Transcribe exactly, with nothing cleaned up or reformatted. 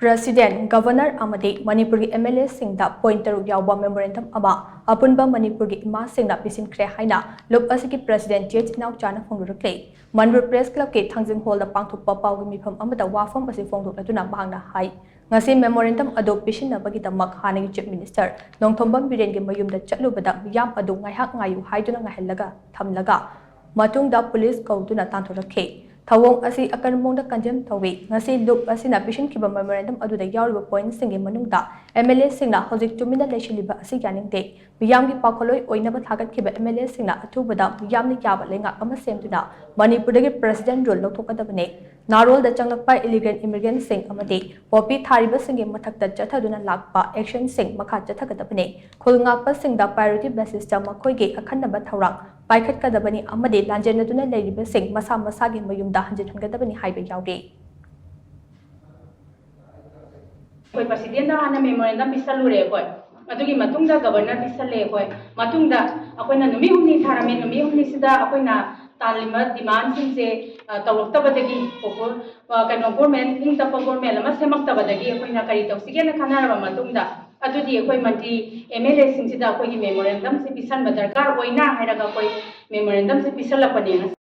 President, governor ꯑꯃꯗꯤ ꯃꯅꯤꯄꯨꯔꯒꯤ M L ꯑꯦꯁꯤꯡꯗ point ꯇꯔꯨꯛ ꯌꯥꯎꯕ ꯃꯦꯃꯣꯔꯦꯟꯗꯝ ꯑꯃ ꯑꯄꯨꯟꯕ ꯃꯅꯤꯄꯨꯔꯒꯤ ꯏꯃꯥꯁꯤꯡꯅ ꯄꯤꯁꯤꯟꯈ꯭ꯔꯦ ꯍꯥꯏꯅ ꯂꯨꯞ ꯑꯁꯤꯒꯤ ꯄ꯭ꯔꯁꯤꯗꯦꯟ ꯇꯤ ꯑꯩꯆ ꯏꯅꯥꯎꯆꯥꯅ ꯐꯣꯡꯗꯣꯔꯛꯂꯤ꯫ ꯃꯟꯕꯨ ꯄ꯭ꯔꯦꯁ ꯀ꯭ꯂꯕꯀꯤ ꯊꯥꯡꯖꯤꯡ ꯍꯣꯜꯗ ꯄꯥꯡꯊꯣꯛꯄ ꯄꯥꯎꯒꯤ ꯃꯤꯐꯝ ꯑꯃꯗ ꯋꯥꯐꯝ ꯑꯁꯤ ꯐꯣꯡꯗꯣꯛꯂꯗꯨꯅ ꯃꯍꯥꯛꯅ ꯍꯥꯏ, ꯉꯁꯤ ꯃꯦꯃꯣꯔꯦꯟꯗꯝ ꯑꯗꯨ ꯄꯤꯁꯤꯟꯅꯕꯒꯤꯗꯃꯛ ꯍꯥꯟꯅꯒꯤ ꯆꯤꯐ ꯃꯤꯅꯤꯁꯇꯔ ꯅꯣꯡꯊꯣꯝꯕꯝ ꯕꯤꯔꯦꯟꯒꯤ ꯃꯌꯨꯝꯗ ꯆꯠꯂꯨꯕꯗ ꯃꯤꯌꯥꯝ ꯑꯗꯨ ꯉꯥꯏꯍꯥꯛ ꯉꯥꯏꯌꯨ ꯍꯥꯏꯗꯨꯅ ꯉꯥꯏꯍꯜꯂꯒ ꯊꯝꯂꯒ ꯃꯇꯨꯡꯗ ꯄꯨꯂꯤꯁ ꯀꯧꯗꯨꯅ ꯇꯥꯟꯊꯣꯔꯛꯈꯤ꯫ ꯊꯧꯑꯣꯡ ꯑꯁꯤ ꯑꯀꯟꯕ ꯃꯑꯣꯡꯗ ꯀꯟꯗꯦꯝ ꯇꯧꯏ꯫ ꯉꯁꯤ ꯂꯨꯞ ꯑꯁꯤꯅ ꯄꯤꯁꯤꯟꯈꯤꯕ ꯃꯦꯃꯣꯔꯦꯟꯗꯝ ꯑꯗꯨꯗ ꯌꯥꯎꯔꯤꯕ ꯄꯣꯏꯟꯠꯁꯤꯡꯒꯤ ꯃꯅꯨꯡꯗ ꯑꯦꯝ ꯑꯦꯜ ꯑꯦꯁꯤꯡꯅ ꯍꯧꯖꯤꯛ ꯇꯨꯃꯤꯟꯅ ꯂꯩꯁꯤꯜꯂꯤꯕ ꯑꯁꯤ ꯌꯥꯅꯤꯡꯗꯦ꯫ ꯃꯤꯌꯥꯝꯒꯤ ꯄꯥꯎꯈꯣꯜꯂꯣꯏ ꯑꯣꯏꯅꯕ ꯊꯥꯒꯠꯈꯤꯕ ꯑꯦꯝ ꯑꯦꯜ ꯑꯦꯁꯤꯡꯅ ꯑꯊꯨꯕꯗ ꯃꯤꯌꯥꯝꯅ ꯌꯥꯕ ꯂꯩꯉꯥꯛ ꯑꯃ ꯁꯦꯝꯗꯨꯅ ꯃꯅꯤꯄꯨꯔꯗꯒꯤ ꯄ꯭ꯔꯁꯤꯗꯦꯟ ꯔꯨꯜ ꯂꯧꯊꯣꯛꯀꯗꯕꯅꯤ꯫ ꯅꯥꯔꯣꯜꯗ ꯆꯪꯂꯛꯄ ꯏꯂꯤꯒꯦꯜ ꯏꯃꯤꯒ꯭ꯔꯦꯟꯠꯁꯤꯡ ꯑꯃꯗꯤ ꯄꯣꯄꯤ ꯊꯥꯔꯤꯕꯁꯤꯡꯒꯤ ꯃꯊꯛꯇ ꯆꯠꯊꯗꯨꯅ ꯂꯥꯛꯄ ꯑꯦꯛꯁꯟꯁꯤꯡ ꯃꯈꯥ ꯆꯠꯊꯒꯗꯕꯅꯤ꯫ ꯈꯨꯜ ꯉꯥꯛꯄꯁꯤꯡꯗ ꯄ꯭ꯔꯥꯏꯌꯣꯔꯤꯇꯤ ꯕꯦꯁꯤꯁꯇ ꯃꯈꯣꯏꯒꯤ ꯑꯈꯟꯅꯕ ꯊꯧꯔꯥꯡ ꯄꯥꯏꯈꯠꯀꯗꯕꯅꯤ ꯑꯃꯗꯤ ꯂꯥꯟꯖꯦꯟꯅꯗꯨꯅ ꯂꯩꯔꯤꯕꯁꯤꯡ ꯃꯁꯥ ꯃꯁꯥꯒꯤ ꯃꯌꯨꯝꯗ ꯍꯟꯖꯤꯟꯍꯟꯒꯗꯕꯅꯤ ꯍꯥꯏꯕ ꯌꯥꯎꯔꯤ꯫ ꯑꯩꯈꯣꯏ ꯄ꯭ꯔꯁꯤꯗꯦꯟꯗ ꯍꯥꯟꯅ ꯃꯦꯃꯣꯔꯦꯟꯗꯝ ꯄꯤꯁꯜꯂꯨꯔꯦ ꯑꯩꯈꯣꯏ꯫ ꯑꯗꯨꯒꯤ ꯃꯇꯨꯡꯗ ꯒꯕꯔꯅꯔ ꯄꯤꯁꯜꯂꯦ ꯑꯩꯈꯣꯏ꯫ ꯃꯇꯨꯡꯗ ꯑꯩꯈꯣꯏꯅ ꯅꯨꯃꯤꯠ ꯍꯨꯝꯅꯤ ꯊꯥꯔꯝꯃꯦ꯫ ꯅꯨꯃꯤꯠ ꯍꯨꯝꯅꯤꯁꯤꯗ ꯑꯩꯈꯣꯏꯅ ꯇꯥꯜꯂꯤꯕ ꯗꯤꯃꯥꯟꯁꯤꯡꯁꯦ, ꯑ, ꯇꯧꯔꯛꯇꯕꯗꯒꯤ ꯄꯣꯄꯨ-, ꯑ, ꯀꯩꯅꯣ, ꯒꯣꯔꯃꯦꯟ, ꯏꯪ ꯇꯞꯄ ꯒꯣꯔꯃꯦꯟ ꯑꯃ ꯁꯦꯝꯃꯛꯇꯕꯗꯒꯤ ꯑꯩꯈꯣꯏꯅ ꯀꯔꯤ ꯇꯧꯁꯤꯒꯦꯅ ꯈꯟꯅꯔꯕ ꯃꯇꯨꯡꯗ, ꯑꯗꯨꯗꯤ ꯑꯩꯈꯣꯏ ꯃꯟꯇ꯭ꯔꯤ ꯑꯦꯝ ꯑꯦꯜ ꯑꯦꯁꯤꯡꯁꯤꯗ ꯑꯩꯈꯣꯏꯒꯤ ꯃꯦꯃꯣꯔꯦꯟꯗꯝꯁꯦ ꯄꯤꯁꯟꯕ ꯗꯔꯀꯥꯔ ꯑꯣꯏꯅ ꯍꯥꯏꯔꯒ ꯑꯩꯈꯣꯏ ꯃꯦꯃꯣꯔꯦꯟꯗꯝꯁꯦ ꯄꯤꯁꯜꯂꯛꯄꯅꯦꯅ